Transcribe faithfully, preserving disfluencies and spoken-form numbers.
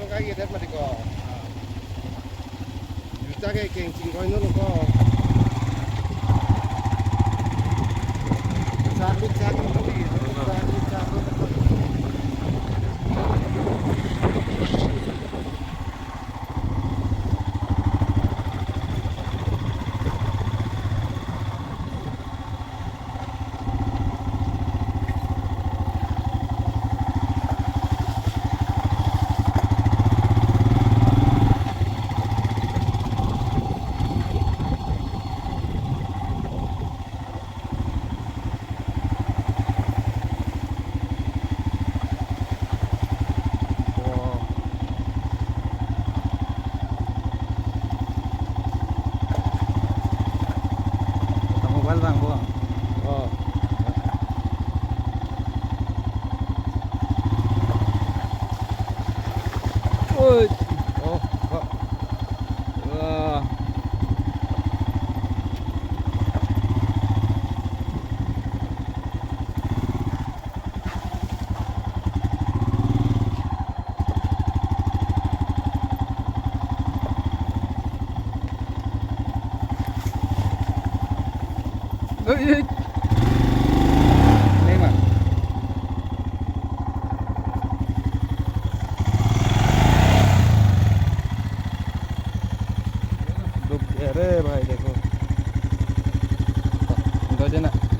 Kaki det mati ko. Juta ke keng chingkoi no lo ko. Satu satu tadi. Satu satu. Mobile bang bo. Oh. Oi. Oh, kok. Wah. Oi, oi. Ini mah. Duk ere bhai, dekho. Enggak aja nak.